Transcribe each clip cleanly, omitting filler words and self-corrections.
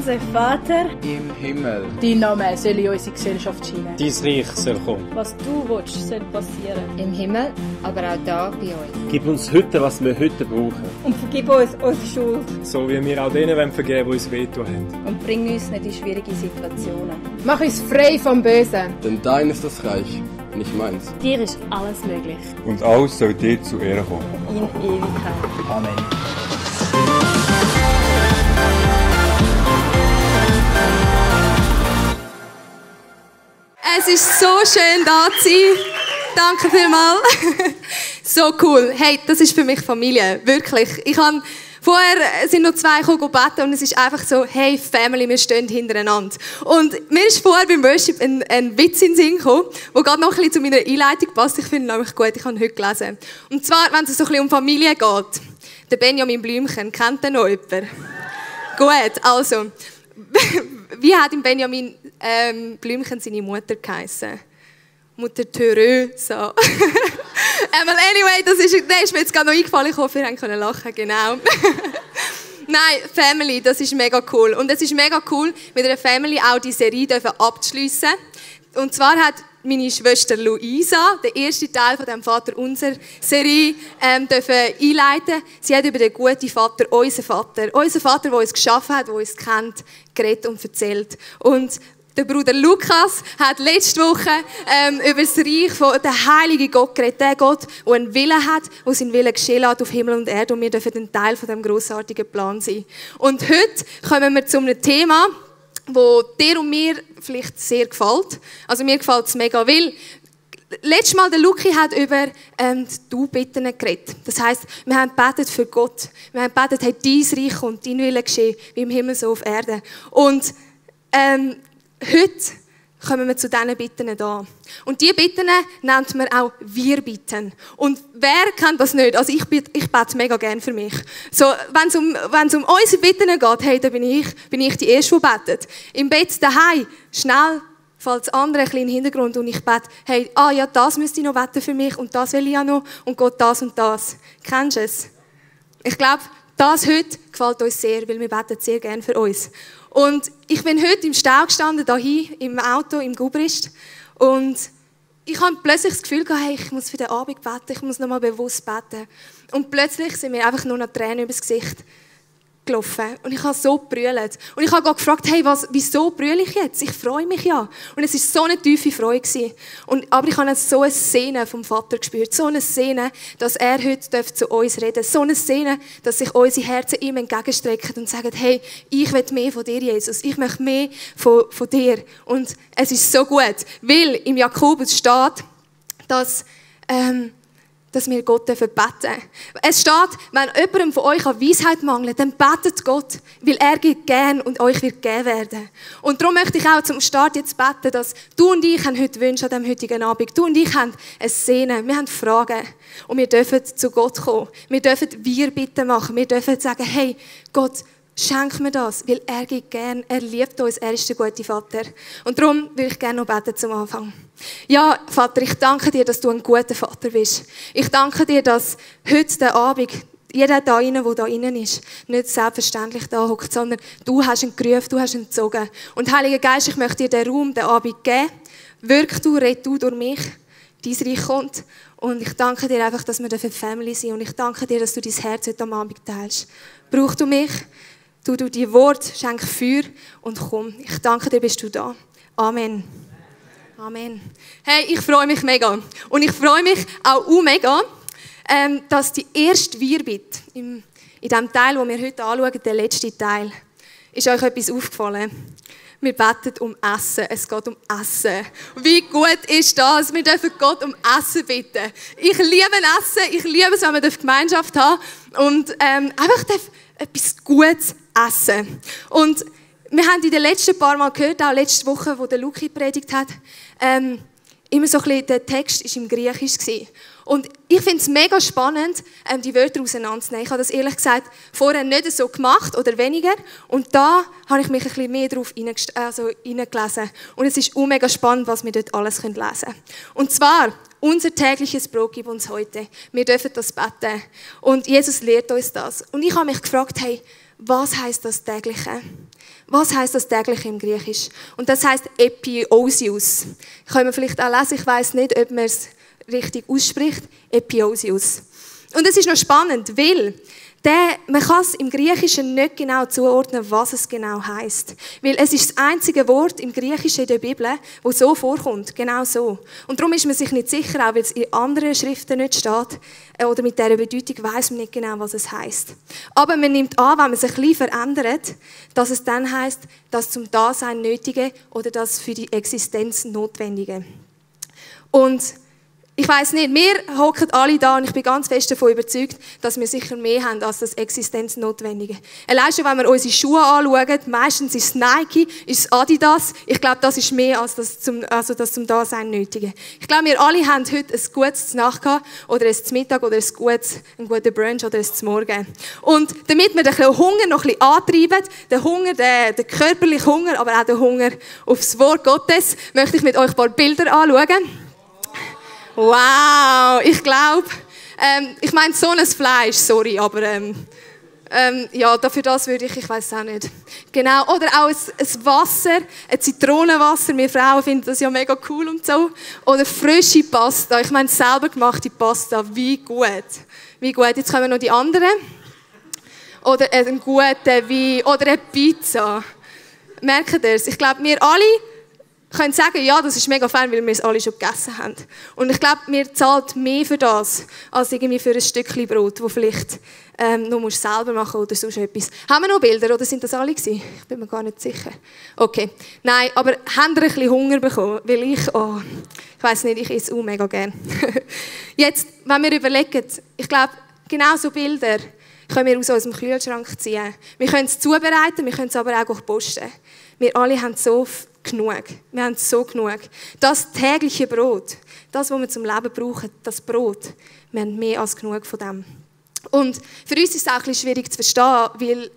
Unser Vater im Himmel. Dein Name soll in unsere Gesellschaft scheinen. Dein Reich soll kommen. Was du willst, soll passieren. Im Himmel, aber auch da bei uns. Gib uns heute, was wir heute brauchen. Und vergib uns unsere Schuld. So wie wir auch denen vergeben, die uns wehtun haben. Und bring uns nicht in schwierige Situationen. Mach uns frei vom Bösen. Denn dein ist das Reich, nicht meins. Dir ist alles möglich. Und alles soll dir zu Ehren kommen. In Ewigkeit. Amen. Es ist so schön, da zu sein. Danke vielmals. So cool. Hey, das ist für mich Familie. Wirklich. Vorher sind noch zwei gekommen beten und es ist einfach so, hey Family, wir stehen hintereinander. Und mir ist vorher beim Worship ein Witz in den Sinn gekommen, der gerade noch ein bisschen zu meiner Einleitung passt. Ich finde ihn nämlich gut, ich habe ihn heute gelesen. Und zwar, wenn es so ein bisschen um Familie geht. Der Benjamin Blümchen, kennt ihr noch jemanden? Gut, also, wie hat im Benjamin Blümchen seine Mutter geheissen? Mutter Theresa. Anyway, der ist mir jetzt gerade noch eingefallen. Ich hoffe, ihr könnt lachen, genau. Nein, Family, das ist mega cool. Und es ist mega cool, mit einer Family auch die Serie abzuschliessen. Und zwar hat meine Schwester Luisa den ersten Teil von dem Vater-Unser-Serie einleiten. Sie hat über den guten Vater, unseren Vater, der uns geschaffen hat, der uns kennt, geredet und erzählt. Und der Bruder Lukas hat letzte Woche über das Reich von der heiligen Gott geredet. Der Gott, der einen Willen hat, der seinen Willen geschehen lässt auf Himmel und Erde. Und wir dürfen ein Teil von diesem grossartigen Plan sein. Und heute kommen wir zu einem Thema, das dir und mir vielleicht sehr gefällt. Also mir gefällt es mega, weil letztes Mal der Luki hat über Du-Bitten geredet. Das heisst, wir haben gebetet für Gott. Wir haben gebetet, hey, dein Reich kommt, dein Wille geschehen, wie im Himmel so auf Erde. Und heute kommen wir zu diesen Bitten da. Und diese Bitten nennt man auch Wir-Bitten. Und wer kennt das nicht? Also ich bete mega gerne für mich. So, wenn es um unsere Bitten geht, hey, dann bin ich die Erste, die betet. Im Bett daheim, schnell fällt das andere ein bisschen in den Hintergrund und ich bete, hey, ja, das müsste ich noch beten für mich und das will ich auch noch und Gott das und das. Kennst du es? Ich glaube, das heute gefällt uns sehr, weil wir beten sehr gerne für uns. Und ich bin heute im Stau gestanden, hier im Auto, im Gubrist. Und ich habe plötzlich das Gefühl gehabt, hey, ich muss für den Abend beten, ich muss nochmal bewusst beten. Und plötzlich sind mir einfach nur noch Tränen übers Gesicht gelaufen. Und ich habe so gebrüllt. Und ich habe Gott gefragt, hey, wieso brülle ich jetzt? Ich freue mich ja. Und es war so eine tiefe Freude gewesen. Aber ich habe so eine Szene vom Vater gespürt. So eine Szene, dass er heute zu uns reden darf. So eine Szene, dass sich unsere Herzen ihm entgegenstrecken und sagen, hey, ich will mehr von dir, Jesus. Ich möchte mehr von dir. Und es ist so gut, weil im Jakobus steht, dass wir Gott beten dürfen. Es steht, wenn jemandem von euch an Weisheit mangelt, dann betet Gott, weil er gibt gern und euch wird gegeben werden. Und darum möchte ich auch zum Start jetzt beten, dass du und ich haben heute Wünsche an diesem heutigen Abend. Du und ich haben eine Szene, wir haben Fragen und wir dürfen zu Gott kommen. Wir dürfen Wir-Bitten machen. Wir dürfen sagen, hey, Gott, schenk mir das, weil er gibt gern, er liebt uns, er ist der gute Vater. Und darum will ich gerne noch beten zum Anfang. Ja, Vater, ich danke dir, dass du ein guter Vater bist. Ich danke dir, dass heute der Abend, jeder da rein, der da rein ist, nicht selbstverständlich da hockt, sondern du hast ihn gerufen, du hast ihn gezogen. Und Heiliger Geist, ich möchte dir den Raum, den Abend geben. Wirk du, red du durch mich, dein Reich kommt. Und ich danke dir einfach, dass wir eine Family sind. Und ich danke dir, dass du dein Herz heute am Abend teilst. Brauchst du mich? Du die Worte, schenk Feuer und komm. Ich danke dir, bist du da. Amen. Amen. Hey, ich freue mich mega. Und ich freue mich auch mega, dass die erste Wir-Bitte in dem Teil, den wir heute anschauen, der letzte Teil, ist euch etwas aufgefallen. Wir beten um Essen. Es geht um Essen. Wie gut ist das? Wir dürfen Gott um Essen bitten. Ich liebe Essen. Ich liebe es, wenn wir Gemeinschaft haben und einfach etwas Gutes essen. Und wir haben in den letzten paar Mal gehört, auch letzte Woche, wo der Luki predigt hat, immer so ein bisschen, der Text war im Griechisch gewesen. Und ich finde es mega spannend, die Wörter auseinanderzunehmen. Ich habe das ehrlich gesagt vorher nicht so gemacht oder weniger. Und da habe ich mich ein bisschen mehr darauf hineingelesen. Und es ist mega spannend, was wir dort alles lesen können. Und zwar, unser tägliches Brot gib uns heute. Wir dürfen das beten. Und Jesus lehrt uns das. Und ich habe mich gefragt, hey, was heisst das Tägliche? Was heisst das täglich im Griechisch? Und das heisst Epiousios. Können wir vielleicht auch lesen, ich weiss nicht, ob man es richtig ausspricht. Epiousios. Und es ist noch spannend, weil man kann es im Griechischen nicht genau zuordnen, was es genau heisst. Weil es ist das einzige Wort im Griechischen in der Bibel, das so vorkommt, genau so. Und darum ist man sich nicht sicher, auch weil es in anderen Schriften nicht steht, oder mit dieser Bedeutung weiss man nicht genau, was es heisst. Aber man nimmt an, wenn man sich ein bisschen verändert, dass es dann heisst, das zum Dasein Nötige oder das für die Existenz Notwendige. Und ich weiss nicht, wir hocken alle da und ich bin ganz fest davon überzeugt, dass wir sicher mehr haben als das Existenznotwendige. Allein schon, wenn wir unsere Schuhe anschauen, meistens ist es Nike, ist es Adidas. Ich glaube, das ist mehr als das zum Dasein Nötige. Ich glaube, wir alle haben heute ein gutes Nacht gehabt, oder ein Mittag oder ein guter Brunch oder ein Morgen. Und damit wir den Hunger noch ein bisschen antreiben, den Hunger, den körperlichen Hunger, aber auch den Hunger aufs Wort Gottes, möchte ich mit euch ein paar Bilder anschauen. Wow, ich glaube, ich meine so ein Fleisch, sorry, aber ja, dafür das würde ich weiß auch nicht. Genau, oder auch ein Wasser, ein Zitronenwasser, wir Frauen finden das ja mega cool und so. Oder frische Pasta, ich meine selber gemachte Pasta, wie gut. Wie gut, jetzt kommen noch die anderen. Oder einen guten Wein, oder eine Pizza. Merkt ihr es? Ich glaube, wir alle können sagen, ja, das ist mega fein, weil wir es alle schon gegessen haben. Und ich glaube, wir zahlen mehr für das, als irgendwie für ein Stückchen Brot, das vielleicht noch selber machen oder sonst etwas. Haben wir noch Bilder, oder sind das alle gewesen? Ich bin mir gar nicht sicher. Okay. Nein, aber habt ihr ein bisschen Hunger bekommen? Weil ich weiss nicht, ich esse auch mega gerne. Jetzt, wenn wir überlegen, ich glaube, genau so Bilder können wir aus unserem Kühlschrank ziehen. Wir können es zubereiten, wir können es aber auch posten. Wir alle haben so genug. Wir haben so genug. Das tägliche Brot, das, was wir zum Leben brauchen, das Brot, wir haben mehr als genug von dem. Und für uns ist es auch ein bisschen schwierig zu verstehen, weil,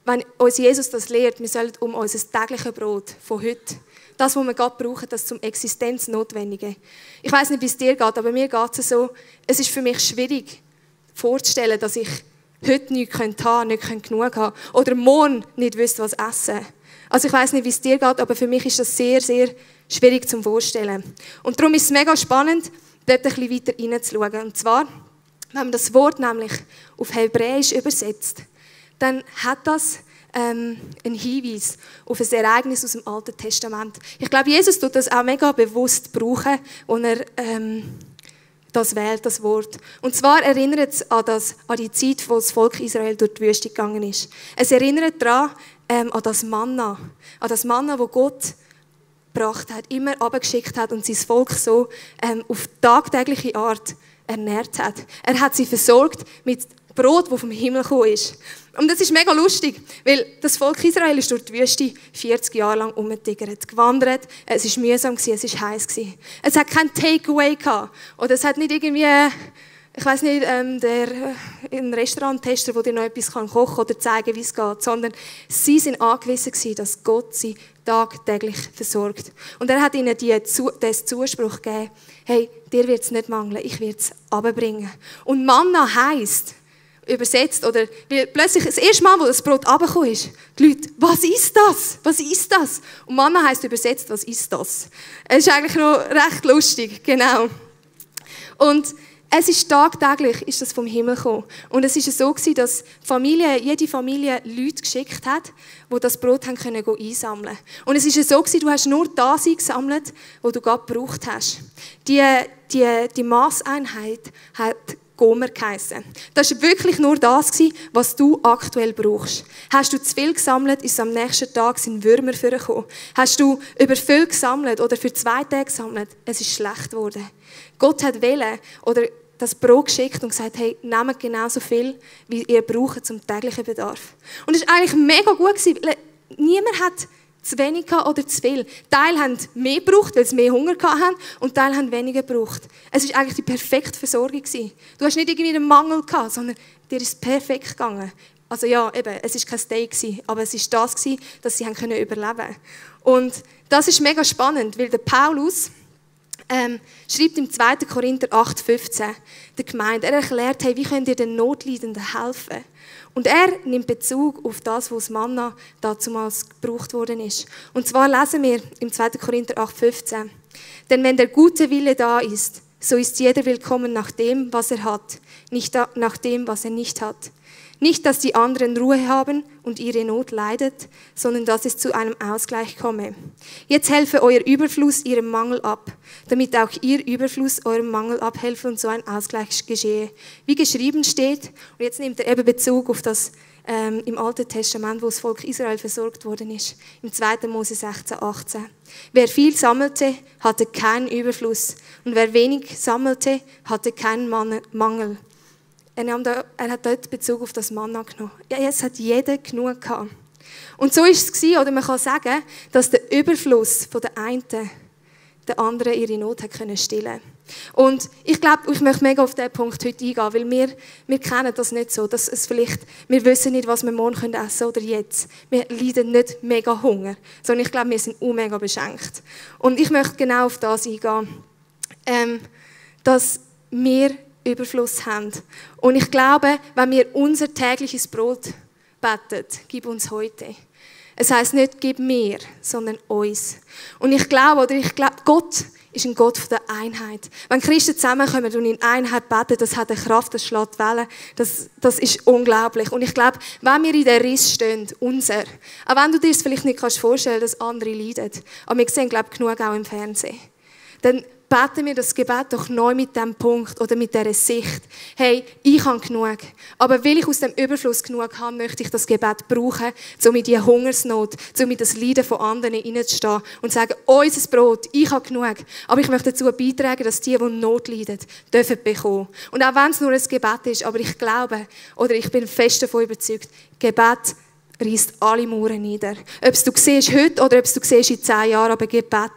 wenn uns Jesus das lehrt, wir sollen um unser tägliches Brot von heute, das, was wir gerade brauchen, das zum Existenznotwendige. Ich weiss nicht, wie es dir geht, aber mir geht es so, es ist für mich schwierig vorzustellen, dass ich heute nichts haben könnte, nicht genug haben oder morgen nicht wüsste, was essen. Also ich weiss nicht, wie es dir geht, aber für mich ist das sehr, sehr schwierig zum Vorstellen. Und darum ist es mega spannend, dort ein bisschen weiter reinzuschauen. Und zwar, wenn man das Wort nämlich auf Hebräisch übersetzt, dann hat das einen Hinweis auf ein Ereignis aus dem Alten Testament. Ich glaube, Jesus tut das auch mega bewusst brauchen, als er das wählt, das Wort. Und zwar erinnert es an die Zeit, wo das Volk Israel durch die Wüste gegangen ist. Es erinnert daran, an das Manna, das Gott gebracht hat, immer abgeschickt hat und sein Volk so auf tagtägliche Art ernährt hat. Er hat sie versorgt mit Brot, das vom Himmel gekommen ist. Und das ist mega lustig, weil das Volk Israel ist durch die Wüste 40 Jahre lang umgetigert, gewandert. Es war mühsam, es war heiß. Es hat kein Takeaway gehabt. Oder es hat nicht irgendwie, ich weiss nicht, ein Restauranttester, der dir noch etwas kochen kann oder zeigen, wie es geht, sondern sie sind angewiesen gewesen, dass Gott sie tagtäglich versorgt. Und er hat ihnen den Zuspruch gegeben, hey, dir wird es nicht mangeln, ich werde es runterbringen. Und Manna heisst, übersetzt, oder weil plötzlich das erste Mal, wo das Brot runtergekommen ist, die Leute, was ist das? Was ist das? Und Manna heisst übersetzt, was ist das? Es ist eigentlich noch recht lustig, genau. Und es ist tagtäglich ist das vom Himmel gekommen. Und es ist so gewesen, dass jede Familie Leute geschickt hat, die das Brot haben können einsammeln. Und es ist so gewesen, du hast nur das eingesammelt, was du gerade gebraucht hast. Die Masseinheit hat Gomer geheissen. Das war wirklich nur das, was du aktuell brauchst. Hast du zu viel gesammelt, ist am nächsten Tag sind Würmer vorgekommen. Hast du über viel gesammelt oder für 2 Tage gesammelt, es ist schlecht geworden. Gott hat das Brot geschickt und gesagt, hey, nehmt genauso viel, wie ihr braucht zum täglichen Bedarf. Und es war eigentlich mega gut gewesen, weil niemand hat zu wenig oder zu viel. Teil haben mehr gebraucht, weil sie mehr Hunger hatten, und Teil haben weniger gebraucht. Es war eigentlich die perfekte Versorgung gewesen. Du hast nicht irgendwie einen Mangel gehabt, sondern dir ist es perfekt gegangen. Also ja, eben, es war kein Steak gewesen, aber es war das gewesen, dass sie überleben konnten. Und das ist mega spannend, weil der Paulus, schreibt im 2. Korinther 8,15 der Gemeinde. Er erklärt, hey, wie könnt ihr den Notleidenden helfen? Und er nimmt Bezug auf das, was Manna damals gebraucht worden ist. Und zwar lesen wir im 2. Korinther 8,15. Denn wenn der gute Wille da ist, so ist jeder willkommen nach dem, was er hat, nicht nach dem, was er nicht hat. Nicht, dass die anderen Ruhe haben und ihre Not leidet, sondern dass es zu einem Ausgleich komme. Jetzt helfe euer Überfluss ihrem Mangel ab, damit auch ihr Überfluss eurem Mangel abhelfe und so ein Ausgleich geschehe. Wie geschrieben steht, und jetzt nimmt er eben Bezug auf das im Alten Testament, wo das Volk Israel versorgt worden ist, im 2. Mose 16,18. Wer viel sammelte, hatte keinen Überfluss, und wer wenig sammelte, hatte keinen Mangel. Er hat dort Bezug auf das Manna genommen. Ja, es hat jeder genug gehabt. Und so war es, oder man kann sagen, dass der Überfluss von der einen der anderen ihre Not hat können stillen. Und ich glaube, ich möchte mega auf diesen Punkt heute eingehen, weil wir kennen das nicht so, dass es vielleicht, wir wissen nicht, was wir morgen essen können oder jetzt. Wir leiden nicht mega Hunger, sondern ich glaube, wir sind mega beschenkt. Und ich möchte genau auf das eingehen, dass wir Überfluss haben. Und ich glaube, wenn wir unser tägliches Brot beten, gib uns heute. Es heisst nicht, gib mir, sondern uns. Und ich glaube, Gott ist ein Gott der Einheit. Wenn Christen zusammenkommen und in Einheit beten, das hat eine Kraft, das schlägt Wellen, das ist unglaublich. Und ich glaube, wenn wir in der Riss stehen, auch wenn du dir es vielleicht nicht vorstellen kannst, dass andere leiden, aber wir sehen, glaube ich, genug auch im Fernsehen, dann beten wir das Gebet doch neu mit diesem Punkt oder mit dieser Sicht. Hey, ich habe genug. Aber weil ich aus dem Überfluss genug habe, möchte ich das Gebet brauchen, um in die Hungersnot, um in das Leiden von anderen hineinzustehen und zu sagen, unser Brot, ich habe genug. Aber ich möchte dazu beitragen, dass die Not leiden, dürfen bekommen. Und auch wenn es nur ein Gebet ist, aber ich glaube, oder ich bin fest davon überzeugt, Gebet reißt alle Mauern nieder. Ob es du siehst heute oder ob es du siehst in 10 Jahren, aber Gebet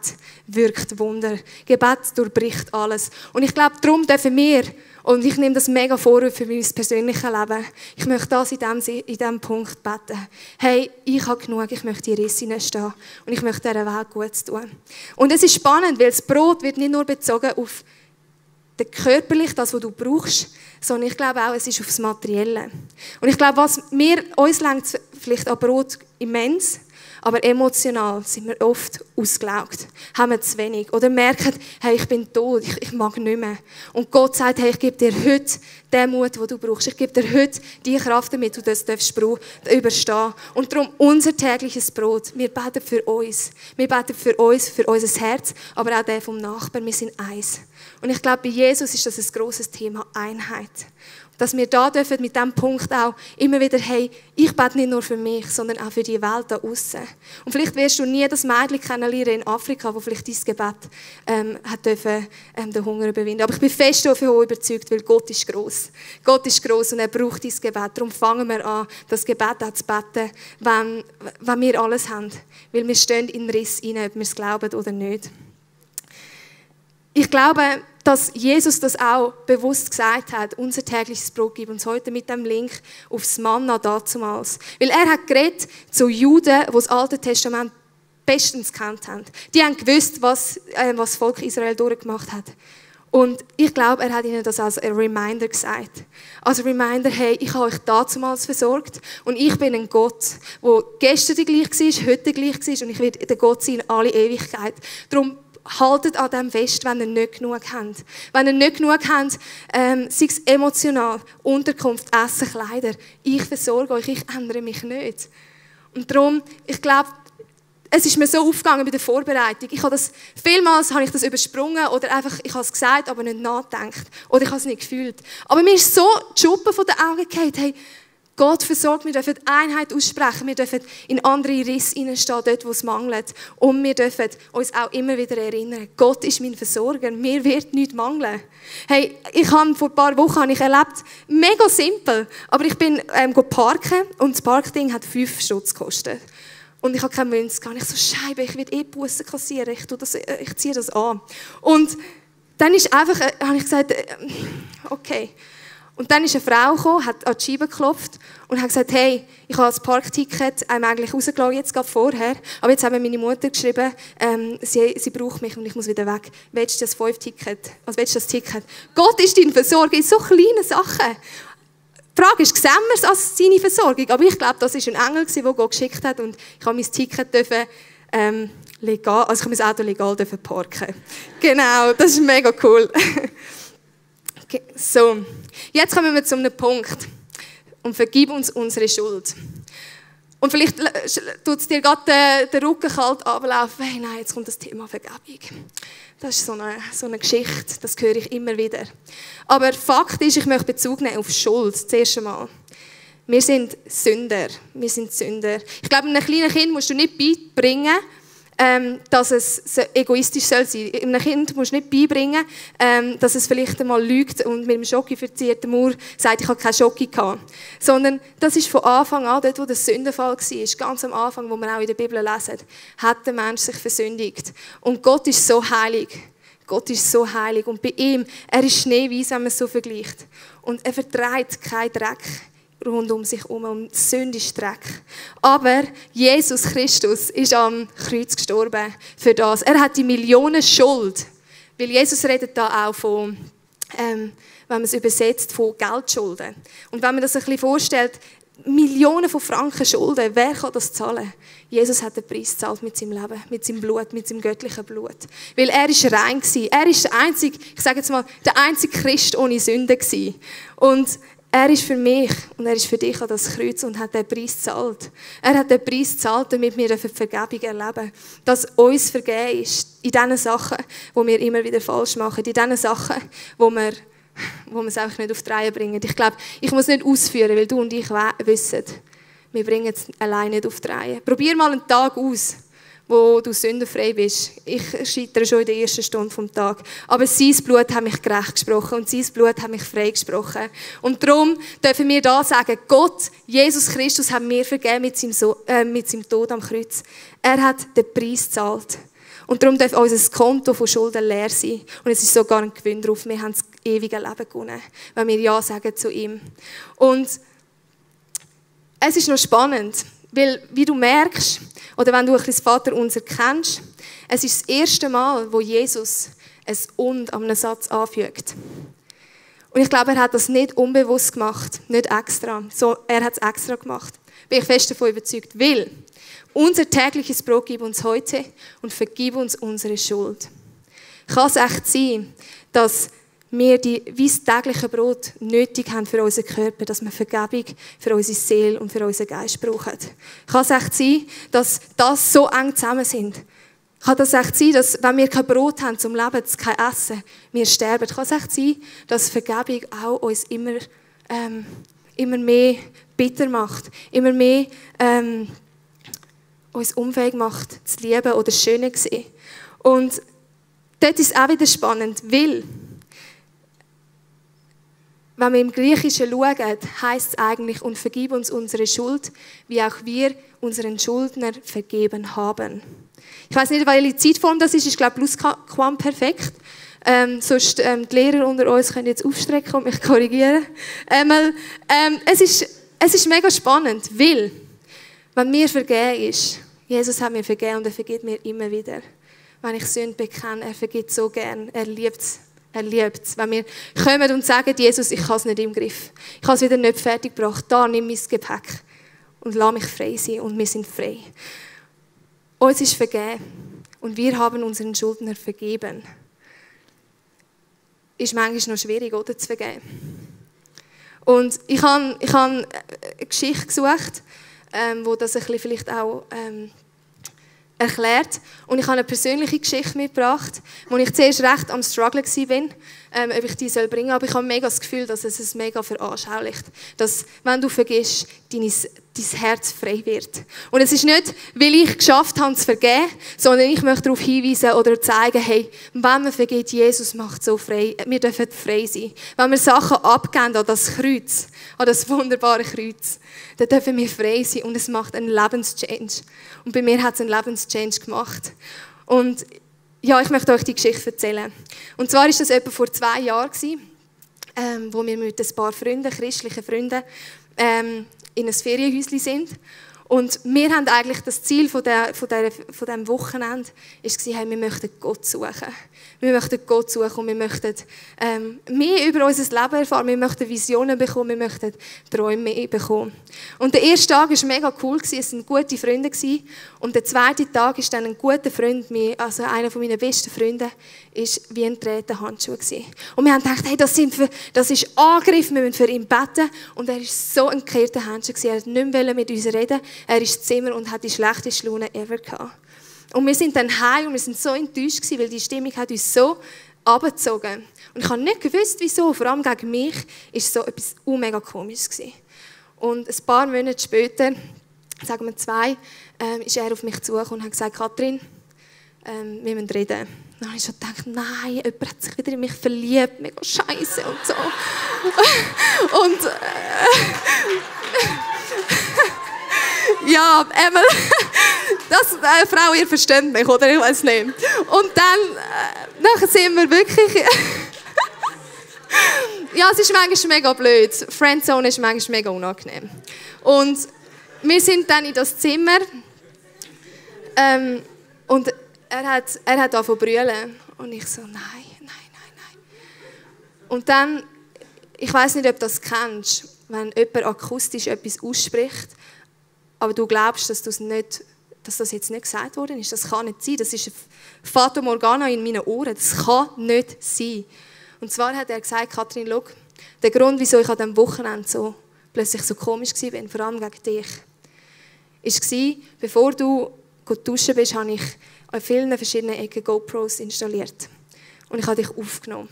wirkt Wunder. Gebet durchbricht alles. Und ich glaube, darum dürfen wir, und ich nehme das mega vor für mein persönliches Leben, ich möchte das in diesem Punkt beten. Hey, ich habe genug, ich möchte in Risse hineinstehen und ich möchte dieser Welt Gutes tun. Und es ist spannend, weil das Brot wird nicht nur bezogen auf den körperlich, das, was du brauchst, sondern ich glaube auch, es ist aufs Materielle. Und ich glaube, uns lenkt vielleicht an Brot immens, aber emotional sind wir oft ausgelaugt, haben wir zu wenig oder merken, hey, ich bin tot, ich mag nicht mehr. Und Gott sagt, hey, ich gebe dir heute den Mut, den du brauchst. Ich gebe dir heute die Kraft, damit du das überstehen. Und darum unser tägliches Brot. Wir beten für uns. Wir beten für uns, für unser Herz, aber auch der vom Nachbarn. Wir sind eins. Und ich glaube, bei Jesus ist das ein grosses Thema, Einheit. Dass wir da dürfen mit diesem Punkt auch immer wieder, hey, ich bete nicht nur für mich, sondern auch für die Welt da aussen. Und vielleicht wirst du nie das Mädchen kennenlernen in Afrika, wo vielleicht dein Gebet hat dürfen, den Hunger überwinden. Aber ich bin fest davon überzeugt, weil Gott ist gross. Gott ist gross und er braucht dein Gebet. Darum fangen wir an, das Gebet auch zu beten, wenn wir alles haben. Weil wir stehen in den Riss rein, ob wir es glauben oder nicht. Ich glaube, dass Jesus das auch bewusst gesagt hat, unser tägliches Brot gibt uns heute mit dem Link aufs Manna dazumals. Weil er hat geredet zu Juden, die das Alte Testament bestens gekannt haben. Die haben gewusst, was das Volk Israel durchgemacht hat. Und ich glaube, er hat ihnen das als ein Reminder gesagt. Als Reminder, hey, ich habe euch dazumals versorgt und ich bin ein Gott, der gestern gleich war, heute gleich war und ich werde der Gott sein in alle Ewigkeit. Darum haltet an dem fest, wenn ihr nicht genug habt. Wenn ihr nicht genug habt, sei es emotional, Unterkunft, Essen, Kleider. Ich versorge euch, ich ändere mich nicht. Und darum, ich glaube, es ist mir so aufgegangen bei der Vorbereitung. Vielmals habe ich das übersprungen oder einfach, ich habe es gesagt, aber nicht nachgedacht. Oder ich habe es nicht gefühlt. Aber mir ist so die Schuppen von den Augen gefallen, hey, Gott versorgt, wir dürfen Einheit aussprechen, wir dürfen in andere Risse hineinstehen, dort wo es mangelt. Und wir dürfen uns auch immer wieder erinnern, Gott ist mein Versorger, mir wird nichts mangeln. Hey, vor ein paar Wochen erlebt, mega simpel, aber ich bin parken und das Parkding hat 5 Stutz gekostet. Und ich habe keine Münze gehabt. Ich so, Scheibe, ich werde Bussen kassieren, ich ziehe das an. Und dann habe ich gesagt, okay. Und dann ist eine Frau gekommen, hat an die Scheibe geklopft und hat gesagt, hey, ich habe das Parkticket eigentlich rausgelassen, jetzt gerade vorher, aber jetzt haben mir meine Mutter geschrieben, sie braucht mich und ich muss wieder weg. Willst du das 5-Ticket? Also willst du das Ticket? Gott ist dein Versorger in so kleinen Sachen. Die Frage ist, sehen wir es als seine Versorgung? Aber ich glaube, das war ein Engel, den Gott geschickt hat und ich habe mein Ticket legal, also ich habe mein Auto legal parken. Genau, das ist mega cool. So, jetzt kommen wir zu einem Punkt. Und vergib uns unsere Schuld. Und vielleicht tut es dir gerade den Rücken kalt ablaufen. Hey, nein, jetzt kommt das Thema Vergebung. Das ist so eine Geschichte, das höre ich immer wieder. Aber Fakt ist, ich möchte Bezug nehmen auf Schuld, zuerst einmal. Wir sind Sünder. Wir sind Sünder. Ich glaube, einem kleinen Kind musst du nicht beibringen, dass es egoistisch soll sein. Einem Kind musst du nicht beibringen, dass es vielleicht einmal lügt und mit dem Schoki verzierten Mauer sagt, ich habe keinen Schoki gehabt. Sondern das ist von Anfang an, dort wo der Sündenfall war, ganz am Anfang, wo wir auch in der Bibel lesen, hat der Mensch sich versündigt. Und Gott ist so heilig. Gott ist so heilig. Und bei ihm, er ist schneeweiß, wenn man es so vergleicht. Und er vertreibt keinen Dreck rund um sich herum, und Sünde ist Dreck. Aber Jesus Christus ist am Kreuz gestorben für das. Er hat die Millionen Schuld. Weil Jesus redet da auch von, wenn man es übersetzt, von Geldschulden. Und wenn man das ein bisschen vorstellt, Millionen von Franken Schulden, wer kann das zahlen? Jesus hat den Preis gezahlt mit seinem Leben, mit seinem Blut, mit seinem göttlichen Blut. Weil er ist rein gewesen. Er ist der einzige, ich sage jetzt mal, der einzige Christ ohne Sünde gewesen. Und er ist für mich und er ist für dich an das Kreuz und hat den Preis gezahlt. Er hat den Preis gezahlt, damit wir eine Vergebung erleben. Dass uns vergeben ist in den Sachen, die wir immer wieder falsch machen. In den Sachen, wo wir es einfach nicht auf die Reihe bringen. Ich glaube, ich muss nicht ausführen, weil du und ich wissen, wir bringen es alleine nicht auf die Reihe. Probier mal einen Tag aus, wo du sündenfrei bist. Ich scheitere schon in der ersten Stunde vom Tag. Aber sein Blut hat mich gerecht gesprochen und sein Blut hat mich frei gesprochen. Und darum dürfen wir da sagen, Gott, Jesus Christus, hat mir vergeben mit seinem Tod am Kreuz. Er hat den Preis gezahlt. Und darum darf unser Konto von Schulden leer sein. Und es ist sogar ein Gewinn drauf. Wir haben das ewige Leben gewonnen, wenn wir Ja sagen zu ihm. Und es ist noch spannend, weil, wie du merkst, oder wenn du ein bisschen das Vaterunser kennst, es ist das erste Mal, wo Jesus ein «Und» an einem Satz anfügt. Und ich glaube, er hat das nicht unbewusst gemacht, nicht extra. So, er hat es extra gemacht. Bin ich fest davon überzeugt. Weil unser tägliches Brot gib uns heute und vergib uns unsere Schuld. Kann es echt sein, dass wir wie das tägliche Brot nötig haben für unseren Körper, dass wir Vergebung für unsere Seele und für unseren Geist brauchen? Kann es echt sein, dass das so eng zusammen sind? Kann das echt sein, dass wenn wir kein Brot haben zum Leben, kein Essen, wir sterben? Kann es echt sein, dass Vergebung auch uns immer mehr bitter macht, immer mehr uns unfähig macht, zu lieben oder schön zu sehen? Und dort ist es auch wieder spannend, weil wenn wir im Griechischen schauen, heisst es eigentlich, und vergib uns unsere Schuld, wie auch wir unseren Schuldner vergeben haben. Ich weiss nicht, welche Zeitform das ist. Ich glaube, Plusquamperfekt. Sonst die Lehrer unter uns können jetzt aufstrecken und mich korrigieren. Es ist mega spannend, weil, wenn mir vergeben ist, Jesus hat mir vergeben und er vergibt mir immer wieder. Wenn ich Sünde bekenne, er vergibt so gern, er liebt es. Er liebt es. Wenn wir kommen und sagen, Jesus, ich habe es nicht im Griff. Ich habe es wieder nicht fertig gebracht. Da, nimm mein Gepäck und lass mich frei sein. Und wir sind frei. Uns ist vergeben. Und wir haben unseren Schuldner vergeben. Ist manchmal noch schwierig, oder, zu vergeben. Und ich habe eine Geschichte gesucht, wo das ein bisschen vielleicht auch erklärt. Und ich habe eine persönliche Geschichte mitgebracht, wo ich zuerst recht am Struggle war, ob ich die bringen soll. Aber ich habe mega das Gefühl, dass es mega veranschaulicht. Dass, wenn du vergisst, dein Herz frei wird. Und es ist nicht, weil ich geschafft habe, zu vergeben, sondern ich möchte darauf hinweisen oder zeigen, hey, wenn man vergeht, Jesus macht so frei. Wir dürfen frei sein. Wenn wir Sachen abgeben an das Kreuz, an das wunderbare Kreuz, dann dürfen wir frei sein und es macht einen Lebenschange. Und bei mir hat es einen Lebenschange gemacht. Und ja, ich möchte euch die Geschichte erzählen. Und zwar war das etwa vor 2 Jahren. wo wir mit ein paar Freunden, christlichen Freunden, in ein Ferienhäuschen sind. Und wir haben eigentlich das Ziel von diesem Wochenende war, hey, wir möchten Gott suchen. Wir möchten Gott suchen und wir möchten mehr über unser Leben erfahren. Wir möchten Visionen bekommen, wir möchten Träume bekommen. Und der erste Tag war mega cool, es waren gute Freunde. Und der zweite Tag ist dann ein guter Freund, also einer meiner besten Freunde, ist wie ein gedrehter Handschuh gewesen. Und wir haben gedacht, hey, das ist Angriff, wir müssen für ihn beten. Und er war so ein gekehrter Handschuh gewesen. Er wollte nicht mehr mit uns reden. Er ist im Zimmer und hat die schlechteste Laune ever gehabt. Und wir sind dann heim und wir sind so enttäuscht gewesen, weil die Stimmung hat uns so abgezogen. Und ich habe nicht gewusst, wieso. Vor allem gegen mich war es so etwas mega komisches gewesen. Und ein paar Monate später, sagen wir 2, ist er auf mich zugekommen und hat gesagt, Katrin, wir müssen reden. Dann habe ich schon gedacht, nein, jemand hat sich wieder in mich verliebt, mega scheisse und so. Und ja, Emel, Frau, ihr versteht mich, oder? Ich weiß nicht. Und dann nachher sind wir wirklich... ja, es ist manchmal mega blöd. Friendzone ist manchmal mega unangenehm. Und wir sind dann in das Zimmer und er hat angefangen zu brüllen. Und ich so, nein. Und dann, ich weiss nicht, ob du das kennst, wenn jemand akustisch etwas ausspricht, aber du glaubst, dass das jetzt nicht gesagt worden ist. Das kann nicht sein. Das ist ein Fata Morgana in meinen Ohren. Das kann nicht sein. Und zwar hat er gesagt, Katrin, schau, der Grund, wieso ich an diesem Wochenende plötzlich so komisch war, vor allem gegen dich, war, bevor du duschen bist, habe ich an vielen verschiedenen Ecken GoPros installiert. Und ich habe dich aufgenommen.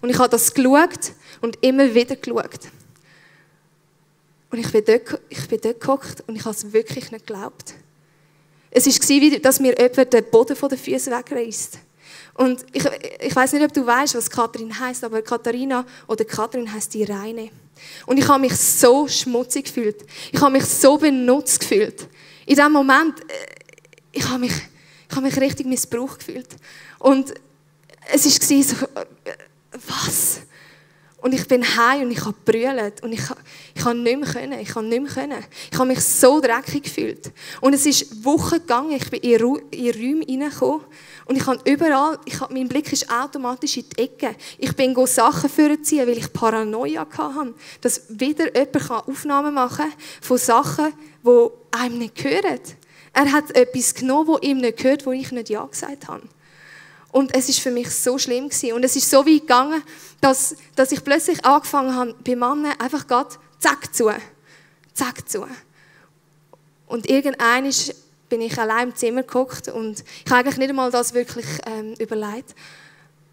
Und ich habe das geschaut und immer wieder geschaut. Und ich bin dort gehockt und ich habe es wirklich nicht geglaubt. Es war wie, dass mir jemand den Boden von den Füßen wegreißt. Und ich weiss nicht, ob du weißt, was Katrin heisst, aber Katharina oder Katrin heisst die Reine. Und ich habe mich so schmutzig gefühlt. Ich habe mich so benutzt gefühlt. In diesem Moment, ich habe mich richtig missbraucht gefühlt. Und es war so, was? Und ich bin heim und ich habe gebrüllt und ich kann nicht mehr können. Ich habe mich so dreckig gefühlt. Und es ist Wochen gegangen, ich bin in Räume reingekommen und ich habe überall, mein Blick ist automatisch in die Ecke. Ich bin Sachen vorziehen, weil ich Paranoia hatte, dass wieder jemand Aufnahmen machen kann von Sachen, die einem nicht gehören. Er hat etwas genommen, das ihm nicht gehört, wo ich nicht Ja gesagt habe. Und es war für mich so schlimm gewesen. Und es ist so weit gegangen, dass ich plötzlich angefangen habe, bei Männern einfach gerade zack zu. Und irgendwann bin ich allein im Zimmer gehockt und ich habe eigentlich nicht einmal das wirklich überlegt.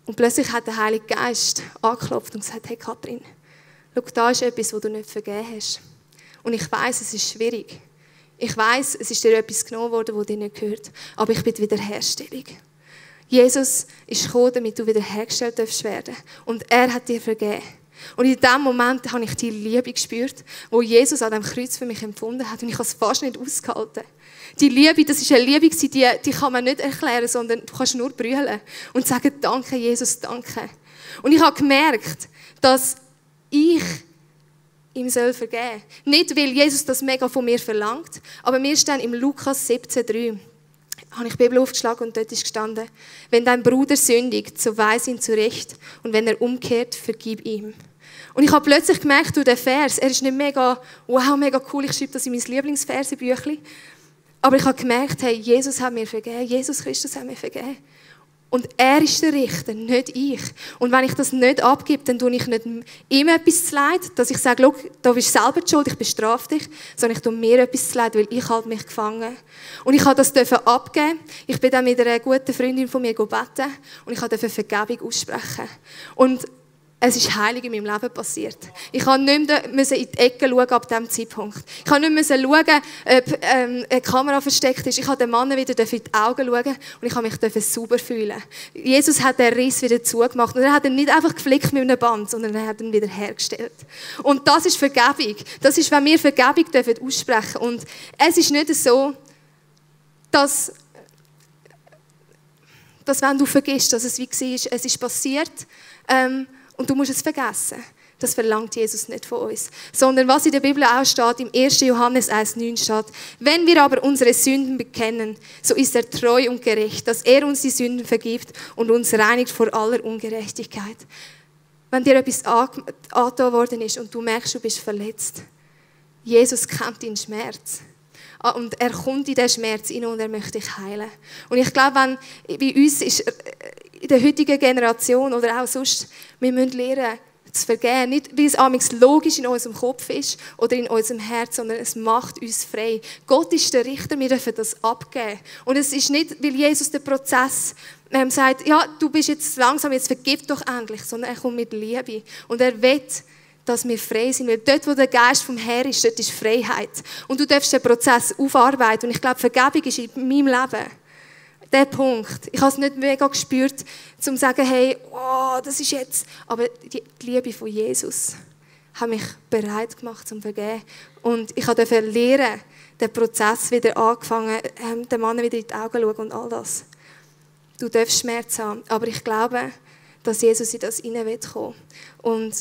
Und plötzlich hat der Heilige Geist angeklopft und gesagt, hey Katrin, schau, da ist etwas, was du nicht vergeben hast. Und ich weiss, es ist schwierig. Ich weiss, es ist dir etwas genommen worden, das dir nicht gehört. Aber ich bin die Wiederherstellung. Jesus ist gekommen, damit du wiederhergestellt werden darfst. Und er hat dir vergeben. Und in diesem Moment habe ich die Liebe gespürt, die Jesus an dem Kreuz für mich empfunden hat. Und ich habe es fast nicht ausgehalten. Die Liebe, das ist eine Liebe, die kann man nicht erklären, sondern du kannst nur brüllen und sagen, danke Jesus, danke. Und ich habe gemerkt, dass ich ihm vergeben soll. Nicht, weil Jesus das mega von mir verlangt, aber mir steht im Lukas 17,3 habe ich die Bibel aufgeschlagen und dort ist gestanden, wenn dein Bruder sündigt, so weis ihn zurecht und wenn er umkehrt, vergib ihm. Und ich habe plötzlich gemerkt, durch den Vers, er ist nicht mega cool, ich schreibe das in mein Lieblingsversebüchlein, aber ich habe gemerkt, hey, Jesus hat mir vergeben, Jesus Christus hat mir vergeben. Und er ist der Richter, nicht ich. Und wenn ich das nicht abgebe, dann tue ich nicht ihm etwas zu leid, dass ich sage, schau, da bist du selber die Schuld, ich bestrafe dich, sondern ich tue mir etwas zu leid, weil ich halte mich gefangen. Und ich durfte das abgeben. Ich bin dann mit einer guten Freundin von mir beten und ich durfte Vergebung aussprechen. Und es ist heilig in meinem Leben passiert. Ich musste nicht mehr in die Ecke schauen ab diesem Zeitpunkt. Ich musste nicht mehr schauen, ob eine Kamera versteckt ist. Ich durfte den Mann wieder in die Augen schauen und ich durfte mich sauber fühlen. Jesus hat den Riss wieder zugemacht. Und er hat ihn nicht einfach geflickt mit einem Band, sondern er hat ihn wieder hergestellt. Und das ist Vergebung. Das ist, wenn wir Vergebung aussprechen dürfen. Und es ist nicht so, dass wenn du vergisst, dass es wie war, es ist passiert, und du musst es vergessen. Das verlangt Jesus nicht von uns. Sondern was in der Bibel auch steht, im 1. Johannes 1,9 steht, wenn wir aber unsere Sünden bekennen, so ist er treu und gerecht, dass er uns die Sünden vergibt und uns reinigt vor aller Ungerechtigkeit. Wenn dir etwas angetan worden ist und du merkst, du bist verletzt, Jesus kennt deinen Schmerz. Und er kommt in diesen Schmerz hinein und er möchte dich heilen. Und ich glaube, wenn bei uns ist, in der heutigen Generation oder auch sonst, wir müssen lernen, zu vergeben. Nicht, weil es amigs logisch in unserem Kopf ist oder in unserem Herz, sondern es macht uns frei. Gott ist der Richter, wir dürfen das abgeben. Und es ist nicht, weil Jesus den Prozess sagt, ja, du bist jetzt langsam, jetzt vergib doch endlich, sondern er kommt mit Liebe. Und er will, dass wir frei sind. Weil dort, wo der Geist vom Herrn ist, dort ist Freiheit. Und du darfst den Prozess aufarbeiten. Und ich glaube, Vergebung ist in meinem Leben der Punkt. Ich habe es nicht mega gespürt, um zu sagen, hey, oh, das ist jetzt... Aber die Liebe von Jesus hat mich bereit gemacht zum Vergeben. Und ich durfte lernen, den Prozess wieder angefangen, den Mann wieder in die Augen schauen und all das. Du darfst Schmerz haben, aber ich glaube, dass Jesus in das hinein will kommen. Und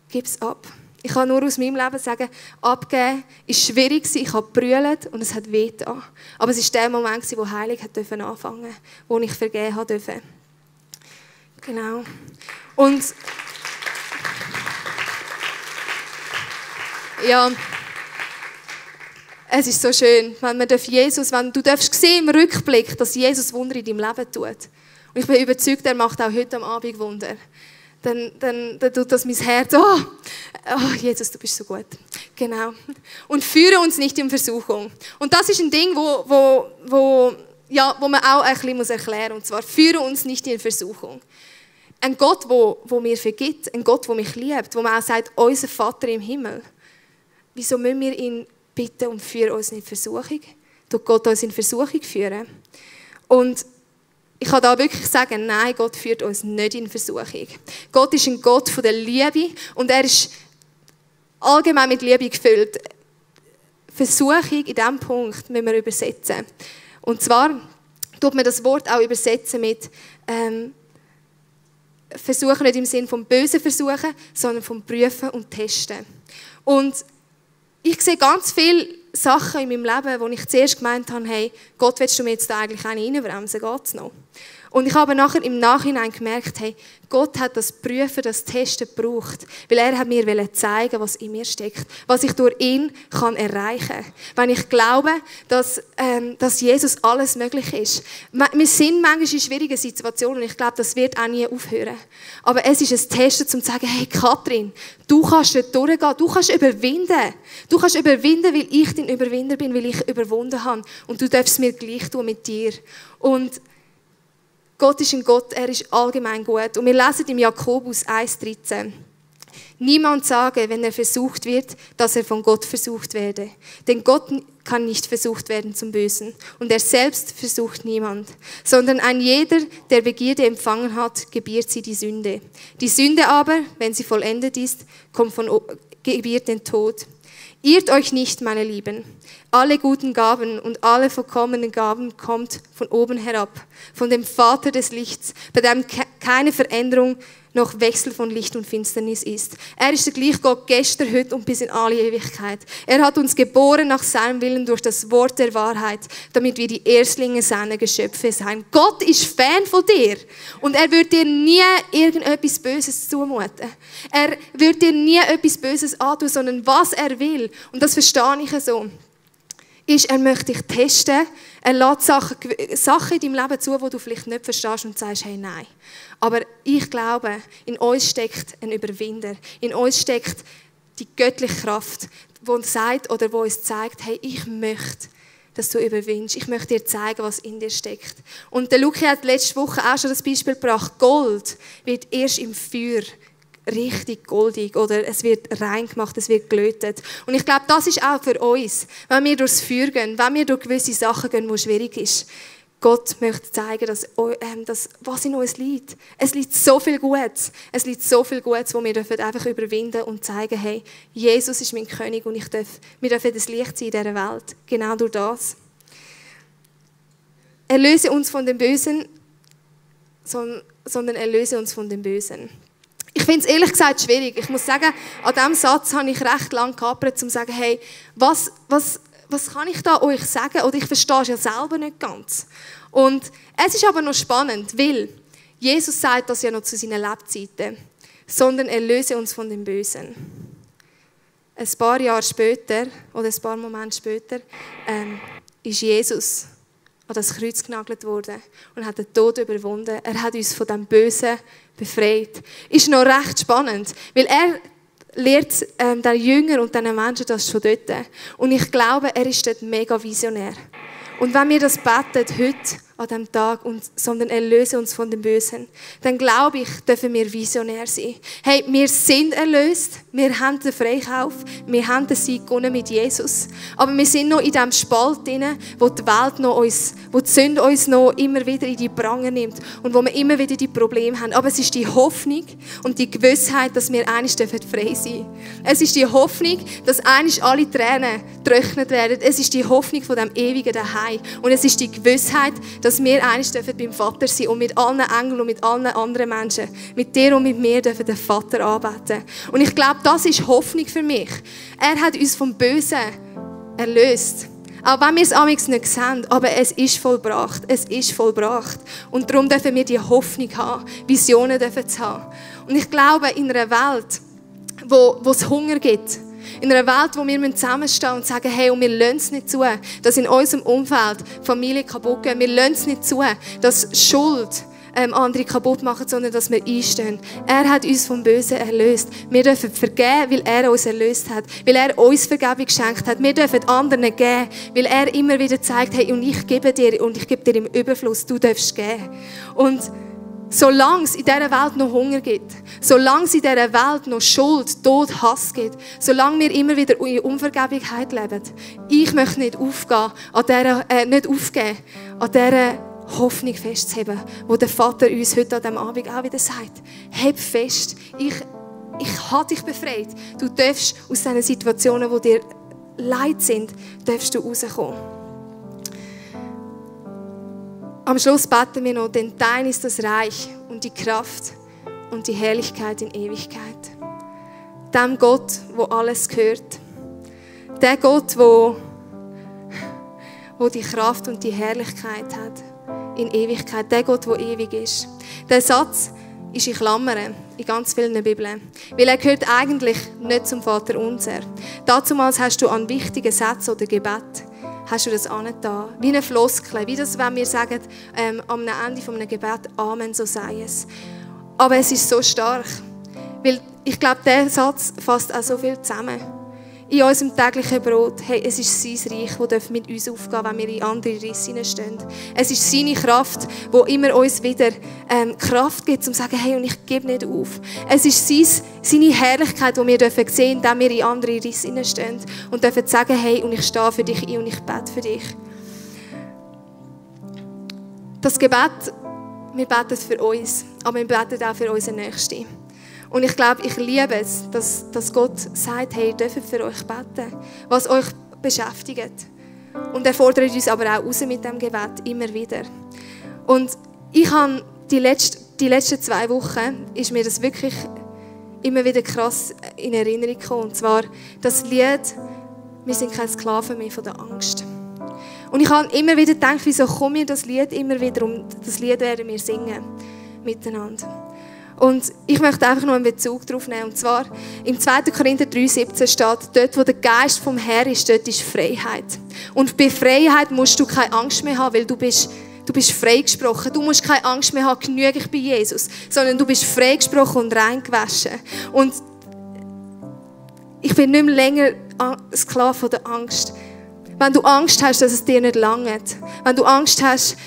gib es ab. Ich kann nur aus meinem Leben sagen, abgeben ist schwierig gewesen, ich habe gebrüllt und es hat weh getan. Aber es war der Moment, wo Heilung anfangen durfte, wo ich vergeben durfte. Genau. Und ja, es ist so schön, wenn du darfst sehen im Rückblick, dass Jesus Wunder in deinem Leben tut. Und ich bin überzeugt, er macht auch heute am Abend Wunder. Dann tut das mein Herz, oh, Jesus, du bist so gut. Genau. Und führe uns nicht in Versuchung. Und das ist ein Ding, wo man auch ein bisschen erklären muss. Und zwar, führe uns nicht in Versuchung. Ein Gott, der mir vergibt, ein Gott, der mich liebt, wo man auch sagt, unser Vater im Himmel. Wieso müssen wir ihn bitten und führe uns nicht in Versuchung? Tut Gott uns in Versuchung führen? Und ich kann da wirklich sagen, nein, Gott führt uns nicht in Versuchung. Gott ist ein Gott von der Liebe und er ist allgemein mit Liebe gefüllt. Versuchung in diesem Punkt müssen wir übersetzen. Und zwar tut man das Wort auch übersetzen mit Versuchen nicht im Sinne vom bösen Versuchen, sondern vom Prüfen und Testen. Und ich sehe ganz viele Sachen in meinem Leben, wo ich zuerst gemeint habe, hey, Gott, willst du mir jetzt da eigentlich reinbremsen? Geht's noch? Und ich habe nachher im Nachhinein gemerkt, hey, Gott hat das Prüfen, das Testen gebraucht, weil er hat mir zeigen, was in mir steckt, was ich durch ihn kann erreichen kann. Wenn ich glaube, dass Jesus alles möglich ist. Wir sind manchmal in schwierigen Situationen und ich glaube, das wird auch nie aufhören. Aber es ist ein Testen, um zu sagen, hey Katrin, du kannst dort durchgehen, du kannst überwinden. Du kannst überwinden, weil ich dein Überwinder bin, weil ich überwunden habe. Und du darfst es mir gleich tun mit dir. Und Gott ist ein Gott, er ist allgemein gut. Und wir lesen im Jakobus 1,13. Niemand sage, wenn er versucht wird, dass er von Gott versucht werde. Denn Gott kann nicht versucht werden zum Bösen. Und er selbst versucht niemand. Sondern ein jeder, der Begierde empfangen hat, gebiert sie die Sünde. Die Sünde aber, wenn sie vollendet ist, gebiert den Tod. Irrt euch nicht, meine Lieben. Alle guten Gaben und alle vollkommenen Gaben kommt von oben herab, von dem Vater des Lichts, bei dem keine Veränderung noch Wechsel von Licht und Finsternis ist. Er ist der gleiche Gott gestern, heute und bis in alle Ewigkeit. Er hat uns geboren nach seinem Willen durch das Wort der Wahrheit, damit wir die Erstlinge seiner Geschöpfe sein. Gott ist Fan von dir und er wird dir nie irgendetwas Böses zumuten. Er wird dir nie etwas Böses antun, sondern was er will, und das verstehe ich so, ist, er möchte dich testen, er lässt Sachen in deinem Leben zu, die du vielleicht nicht verstehst und sagst, hey, nein. Aber ich glaube, in uns steckt ein Überwinder. In uns steckt die göttliche Kraft, die uns sagt oder die uns zeigt, hey, ich möchte, dass du überwindest. Ich möchte dir zeigen, was in dir steckt. Und der Luki hat letzte Woche auch schon das Beispiel gebracht, Gold wird erst im Feuer richtig goldig oder es wird rein gemacht, es wird gelötet. Und ich glaube, das ist auch für uns, wenn wir durchs Feuer gehen, wenn wir durch gewisse Sachen gehen, wo schwierig ist. Gott möchte zeigen, dass was in uns liegt. Es liegt so viel Gutes. Es liegt so viel Gutes, wo wir einfach überwinden und zeigen, hey, Jesus ist mein König und wir dürfen das Licht sein in dieser Welt. Genau durch das. Erlöse uns von dem Bösen, sondern erlöse uns von dem Bösen. Ich finde es ehrlich gesagt schwierig. Ich muss sagen, an diesem Satz habe ich recht lange gehapert, um zu sagen, hey, was kann ich da euch sagen? Oder ich verstehe es ja selber nicht ganz. Und es ist aber noch spannend, weil Jesus sagt das ja noch zu seinen Lebzeiten, sondern erlöse uns von dem Bösen. Ein paar Jahre später, oder ein paar Momente später, ist Jesus an das Kreuz genagelt worden und hat den Tod überwunden. Er hat uns von dem Bösen befreit. Ist noch recht spannend, weil er lehrt den Jüngern und den Menschen das schon dort. Und ich glaube, er ist dort mega visionär. Und wenn wir das beten heute an diesem Tag, sondern erlöse uns von dem Bösen, dann glaube ich, dürfen wir visionär sein. Hey, wir sind erlöst, wir haben den Freikauf, wir haben den Sieg gewonnen mit Jesus, aber wir sind noch in diesem Spalt drin, wo die Welt noch wo die Sünde uns noch immer wieder in die Prange nimmt und wo wir immer wieder die Probleme haben. Aber es ist die Hoffnung und die Gewissheit, dass wir einmal frei sein dürfen. Es ist die Hoffnung, dass einmal alle Tränen getrocknet werden. Es ist die Hoffnung von dem ewigen Daheim. Und es ist die Gewissheit, dass wir einmal beim Vater sein dürfen und mit allen Engeln und mit allen anderen Menschen, mit dir und mit mir, dürfen den Vater anbeten. Und ich glaube, das ist Hoffnung für mich. Er hat uns vom Bösen erlöst. Auch wenn wir es amigs nicht sehen, aber es ist vollbracht. Es ist vollbracht. Und darum dürfen wir die Hoffnung haben, Visionen dürfen zu haben. Und ich glaube, in einer Welt, wo es Hunger gibt, in einer Welt, wo wir zusammenstehen und sagen, hey, und wir lassen es nicht zu, dass in unserem Umfeld Familie kaputt gehen. Wir lassen es nicht zu, dass Schuld andere kaputt machen, sondern dass wir einstehen. Er hat uns vom Bösen erlöst. Wir dürfen vergeben, weil er uns erlöst hat, weil er uns Vergebung geschenkt hat. Wir dürfen anderen geben, weil er immer wieder zeigt, hey, und ich gebe dir, und ich gebe dir im Überfluss, du darfst geben. Und solange es in dieser Welt noch Hunger gibt, solange es in dieser Welt noch Schuld, Tod, Hass gibt, solange wir immer wieder in Unvergeblichkeit leben, ich möchte nicht aufgeben, an dieser Hoffnung festzuheben, wo der Vater uns heute an diesem Abend auch wieder sagt. Heb fest, ich habe dich befreit. Du darfst aus diesen Situationen, die dir leid sind, darfst du rauskommen. Am Schluss beten wir noch, denn dein ist das Reich und die Kraft und die Herrlichkeit in Ewigkeit. Dem Gott, wo alles gehört. Der Gott, wo die Kraft und die Herrlichkeit hat in Ewigkeit. Der Gott, der ewig ist. Der Satz ist in Klammern in ganz vielen Bibeln. Weil er gehört eigentlich nicht zum Vater unser. Dazumals hast du an wichtigen Sätzen oder Gebet hast du das angetan. Wie eine Floskel. Wie das, wenn wir sagen, am Ende von einem Gebet, Amen, so sei es. Aber es ist so stark. Weil ich glaube, der Satz fasst auch so viel zusammen. In unserem täglichen Brot, hey, es ist sein Reich, das mit uns aufgehen darf, wenn wir in andere Risse hineinstehen. Es ist seine Kraft, die immer uns wieder Kraft gibt, um zu sagen, hey, und ich gebe nicht auf. Es ist seine Herrlichkeit, die wir sehen dürfen, indem wir in andere Risse hineinstehen und dürfen sagen, hey, und ich stehe für dich ein und ich bete für dich. Das Gebet, wir beten für uns, aber wir beten auch für unsere Nächsten. Und ich glaube, ich liebe es, dass Gott sagt, hey, ihr dürft für euch beten, was euch beschäftigt. Und er fordert uns aber auch raus mit dem Gebet, immer wieder. Und ich habe die letzten 2 Wochen, ist mir das wirklich immer wieder krass in Erinnerung gekommen. Und zwar das Lied, wir sind keine Sklaven mehr von der Angst. Und ich habe immer wieder gedacht, wieso kommt mir das Lied immer wieder, das Lied werden wir singen miteinander. Und ich möchte einfach noch einen Bezug darauf nehmen. Und zwar im 2. Korinther 3,17 steht, dort wo der Geist vom Herrn ist, dort ist Freiheit. Und bei Freiheit musst du keine Angst mehr haben, weil du bist freigesprochen. Du musst keine Angst mehr haben, genüge ich bei Jesus, sondern du bist freigesprochen und reingewaschen. Und ich bin nicht mehr länger Sklave von der Angst. Wenn du Angst hast, dass es dir nicht langt, wenn du Angst hast,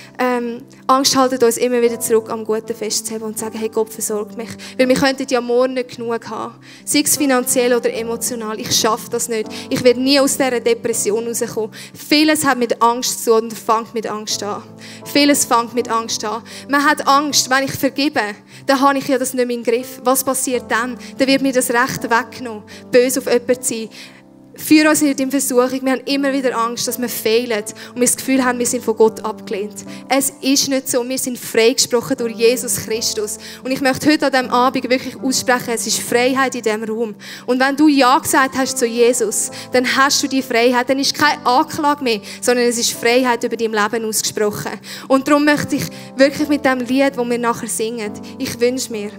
Angst haltet uns immer wieder zurück, am Guten festzuhalten und zu sagen, hey, Gott versorgt mich. Weil wir könnten ja morgen nicht genug haben. Sei es finanziell oder emotional. Ich schaffe das nicht. Ich werde nie aus dieser Depression rauskommen. Vieles hat mit Angst zu tun und fängt mit Angst an. Vieles fängt mit Angst an. Man hat Angst, wenn ich vergebe, dann habe ich ja das nicht mehr im Griff. Was passiert dann? Dann wird mir das Recht weggenommen, böse auf jemanden zu sein. Führe uns nicht in Versuchung. Wir haben immer wieder Angst, dass wir fehlen und wir das Gefühl haben, wir sind von Gott abgelehnt. Es ist nicht so. Wir sind freigesprochen durch Jesus Christus. Und ich möchte heute an diesem Abend wirklich aussprechen, es ist Freiheit in diesem Raum. Und wenn du Ja gesagt hast zu Jesus, dann hast du die Freiheit. Dann ist keine Anklage mehr, sondern es ist Freiheit über dein Leben ausgesprochen. Und darum möchte ich wirklich mit dem Lied, das wir nachher singen, ich wünsche mir,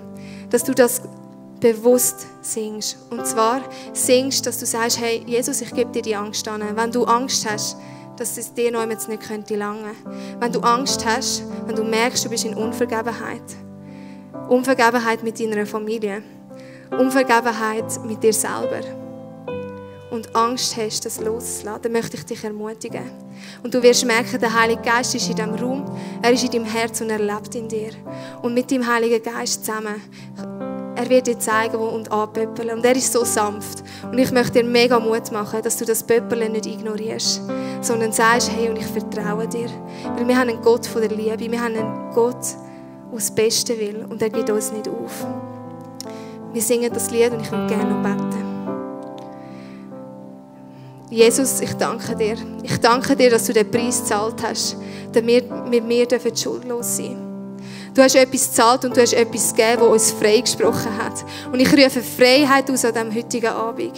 dass du das bewusst singst. Und zwar singst, dass du sagst, hey, Jesus, ich gebe dir die Angst an. Wenn du Angst hast, dass es dir noch jetzt nicht könnte lange. Wenn du Angst hast, wenn du merkst, du bist in Unvergebenheit. Unvergebenheit mit deiner Familie. Unvergebenheit mit dir selber. Und Angst hast, das loszulassen, dann möchte ich dich ermutigen. Und du wirst merken, der Heilige Geist ist in diesem Raum, er ist in deinem Herz und er lebt in dir. Und mit dem Heiligen Geist zusammen, er wird dir zeigen und anpöppeln. Und er ist so sanft. Und ich möchte dir mega Mut machen, dass du das Pöppeln nicht ignorierst, sondern sagst, hey, und ich vertraue dir. Weil wir haben einen Gott von der Liebe, wir haben einen Gott, der das Beste will und er gibt uns nicht auf. Wir singen das Lied und ich würde gerne noch beten. Jesus, ich danke dir. Ich danke dir, dass du den Preis gezahlt hast, damit wir schuldlos sein dürfen. Du hast etwas gezahlt und du hast etwas gegeben, das uns freigesprochen hat. Und ich rufe Freiheit aus an diesem heutigen Abend.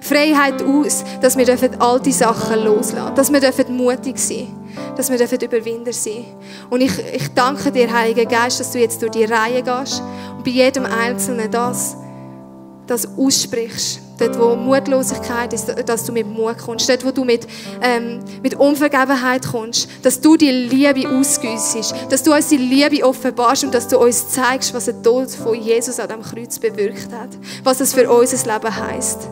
Freiheit aus, dass wir alte Sachen loslassen dürfen. Dass wir mutig sein dürfen. Dass wir Überwinder sein dürfen. Und ich danke dir, Heiliger Geist, dass du jetzt durch die Reihe gehst und bei jedem Einzelnen das aussprichst. Dort, wo Mutlosigkeit ist, dass du mit Mut kommst. Dort, wo du mit Unvergebenheit kommst. Dass du die Liebe ausgüssest. Dass du uns die Liebe offenbarst und dass du uns zeigst, was der Tod von Jesus an diesem Kreuz bewirkt hat. Was das für unser Leben heisst.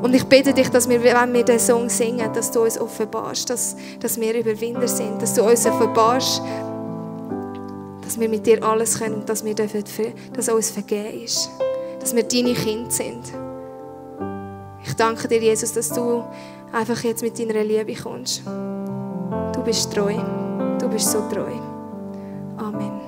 Und ich bitte dich, dass wir, wenn wir diesen Song singen, dass du uns offenbarst, dass wir Überwinder sind. Dass du uns offenbarst, dass wir mit dir alles können und dass uns vergeben ist. Dass wir deine Kinder sind. Ich danke dir, Jesus, dass du einfach jetzt mit deiner Liebe kommst. Du bist treu. Du bist so treu. Amen.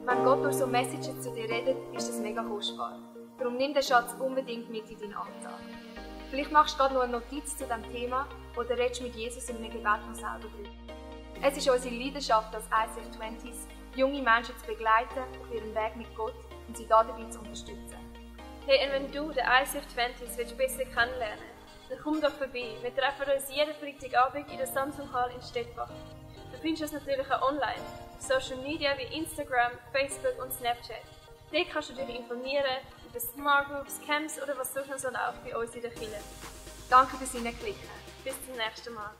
Wenn Gott durch so Messages zu dir redet, ist das mega kostbar. Darum nimm den Schatz unbedingt mit in deinen Alltag. Vielleicht machst du gerade noch eine Notiz zu diesem Thema oder redest mit Jesus in einem Gebet noch selber drüber. Es ist unsere Leidenschaft als ICF 20s, junge Menschen zu begleiten auf ihrem Weg mit Gott und sie dabei zu unterstützen. Hey, und wenn du den ICF 20s besser kennenlernen willst, dann komm doch vorbei. Wir treffen uns jeden Freitagabend in der Samsung Hall in Stettbach. Du findest uns natürlich auch online, auf Social Media wie Instagram, Facebook und Snapchat. Dort kannst du dich informieren über Smart Groups, Camps oder was sonst noch so läuft bei uns in der Kirche. Danke fürs Hineinklicken. Bis zum nächsten Mal.